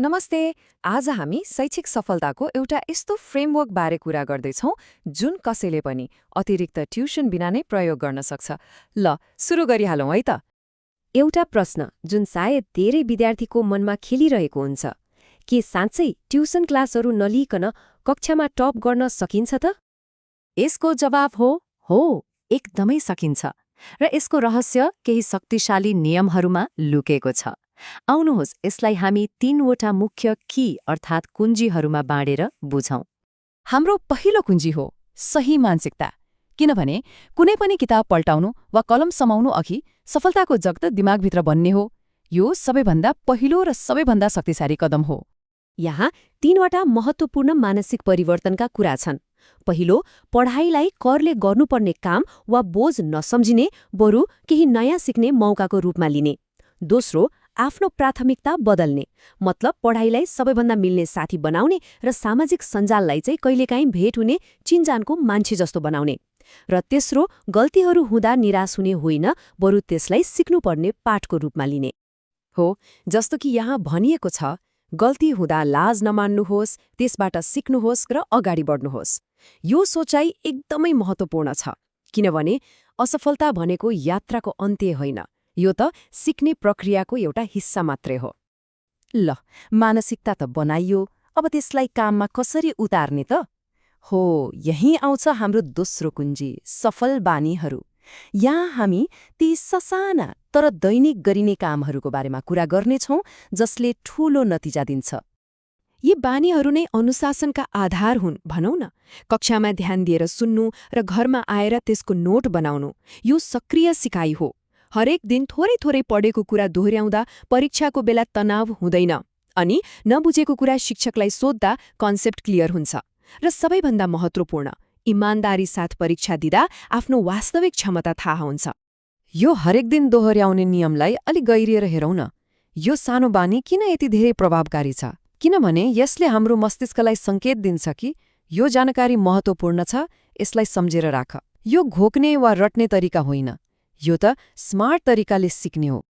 नमस्ते। आज हामी शैक्षिक सफलताको एउटा यस्तो फ्रेमवर्क बारे कुरा गर्दैछौँ जुन कसैले पनि अतिरिक्त ट्युसन बिना नै प्रयोग गर्न सक्छ। ल सुरु गरिहालौँ है त। एउटा प्रश्न जुन सायद धेरै विद्यार्थीको मनमा खेलिरहेको हुन्छ, के साँच्चै ट्युसन क्लासहरू नलिकन कक्षामा टप गर्न सकिन्छ त? यसको जवाब हो, एकदमै सकिन्छ। र यसको रहस्य केही शक्तिशाली नियमहरूमा लुकेको छ। आउनुहोस् यसलाई हामी 3वटा मुख्य की अर्थात् कुञ्जीहरूमा बाँडेर बुझौँ। हाम्रो पहिलो कुञ्जी हो सही मानसिकता। किनभने कुनै पनि किताब पल्टाउनु वा कलम समाउनु अघि सफलताको जग त दिमागभित्र बन्ने हो। यो सबैभन्दा पहिलो र सबैभन्दा शक्तिशाली कदम हो। यहाँ 3वटा महत्त्वपूर्ण मानसिक परिवर्तनका कुरा छन्। पहिलो, पढाइलाई करले गर्नुपर्ने काम वा बोझ नसम्झिने, बरु केही नयाँ सिक्ने मौकाको रूपमा लिने। दोस्रो, आफ्नो प्राथमिकता बदल्ने, मतलब पढाइलाई सबैभन्दा मिल्ने साथी बनाउने र सामाजिक सञ्जाललाई चाहिँ कहिलेकाहीँ भेट हुने चिनजानको मान्छे जस्तो बनाउने। र तेस्रो, गल्तीहरू हुँदा निराश हुने होइन, बरु त्यसलाई सिक्नुपर्ने पाठको रूपमा लिने हो। जस्तो कि यहाँ भनिएको छ, गल्ती हुँदा लाज नमान्नुहोस्, त्यसबाट सिक्नुहोस् र अगाडि बढ्नुहोस्। यो सोचाइ एकदमै महत्त्वपूर्ण छ, किनभने असफलता भनेको यात्राको अन्त्य होइन, यो त सिक्ने प्रक्रियाको एउटा हिस्सा मात्रै हो। ल, मानसिकता त बनाइयो, अब त्यसलाई काममा कसरी उतार्ने त? हो, यही आउँछ हाम्रो दोस्रो कुञ्जी, सफल बानीहरू। यहाँ हामी ती ससाना तर दैनिक गरिने कामहरूको बारेमा कुरा गर्नेछौँ जसले ठूलो नतिजा दिन्छ। यी बानीहरू नै अनुशासनका आधार हुन् भनौँ न। कक्षामा ध्यान दिएर सुन्नु र घरमा आएर त्यसको नोट बनाउनु, यो सक्रिय सिकाइ हो। हरेक दिन थोरै थोरै पढेको कुरा दोहोर्याउँदा परीक्षाको बेला तनाव हुँदैन, अनि नबुझेको कुरा शिक्षकलाई सोध्दा कन्सेप्ट क्लियर हुन्छ। र सबैभन्दा महत्त्वपूर्ण, इमान्दारी साथ परीक्षा दिँदा आफ्नो वास्तविक क्षमता थाहा हुन्छ। यो हरेक दिन दोहोर्याउने नियमलाई अलि गहिरिएर हेरौँ न। यो सानो बानी किन यति धेरै प्रभावकारी छ? किनभने यसले हाम्रो मस्तिष्कलाई सङ्केत दिन्छ कि यो जानकारी महत्त्वपूर्ण छ, यसलाई सम्झेर राख। यो घोक्ने वा रट्ने तरिका होइन, यो त स्मार्ट तरिकाले सिक्ने हो।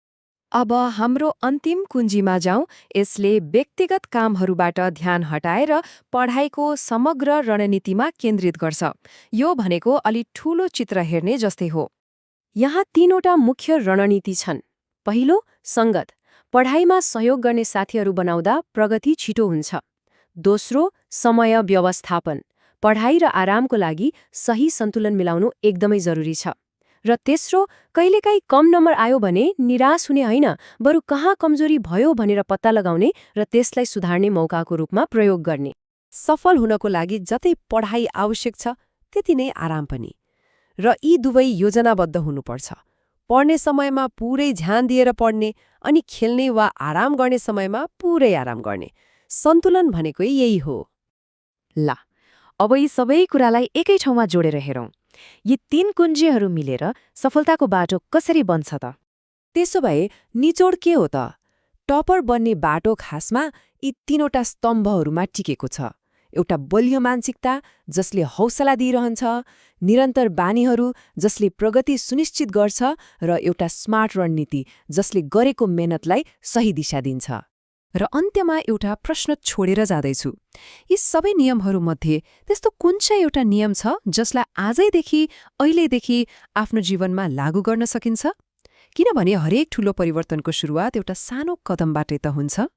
अब हाम्रो अन्तिम कुञ्जीमा जाउँ। यसले व्यक्तिगत कामहरूबाट ध्यान हटाएर पढाइको समग्र रणनीतिमा केन्द्रित गर्छ। यो भनेको अलि ठूलो चित्र हेर्ने जस्तै हो। यहाँ 3वटा मुख्य रणनीति छन्। पहिलो, सङ्गत, पढाइमा सहयोग गर्ने साथीहरू बनाउँदा प्रगति छिटो हुन्छ। दोस्रो, समय व्यवस्थापन, पढाइ र आरामको लागि सही सन्तुलन मिलाउनु एकदमै जरुरी छ। र तेस्रो, कहिलेकाहीँ कम नम्बर आयो भने निराश हुने होइन, बरु कहाँ कमजोरी भयो भनेर पत्ता लगाउने र त्यसलाई सुधार्ने मौकाको रूपमा प्रयोग गर्ने। सफल हुनको लागि जतै पढाइ आवश्यक छ, त्यति नै आराम पनि। र यी दुवै योजनाबद्ध हुनुपर्छ। पढ्ने समयमा पुरै ध्यान दिएर पढ्ने, अनि खेल्ने वा आराम गर्ने समयमा पुरै आराम गर्ने। सन्तुलन भनेको यही हो। ल, अब यी सबै कुरालाई एकै ठाउँमा जोडेर हेरौँ। यी 3 कुञ्जीहरू मिलेर सफलताको बाटो कसरी बन्छ त? त्यसो भए निचोड के हो त? टपर बन्ने बाटो खासमा यी 3वटा स्तम्भहरूमा टिकेको छ। एउटा बलियो मानसिकता जसले हौसला दिइरहन्छ, निरन्तर बानीहरू जसले प्रगति सुनिश्चित गर्छ, र एउटा स्मार्ट रणनीति जसले गरेको मेहनतलाई सही दिशा दिन्छ। र अन्त्यमा एउटा प्रश्न छोडेर जाँदैछु। यी सबै नियमहरूमध्ये त्यस्तो कुन चाहिँ एउटा नियम छ जसलाई आजैदेखि, अहिलेदेखि आफ्नो जीवनमा लागू गर्न सकिन्छ? किनभने हरेक ठूलो परिवर्तनको सुरुवात एउटा सानो कदमबाटै त हुन्छ।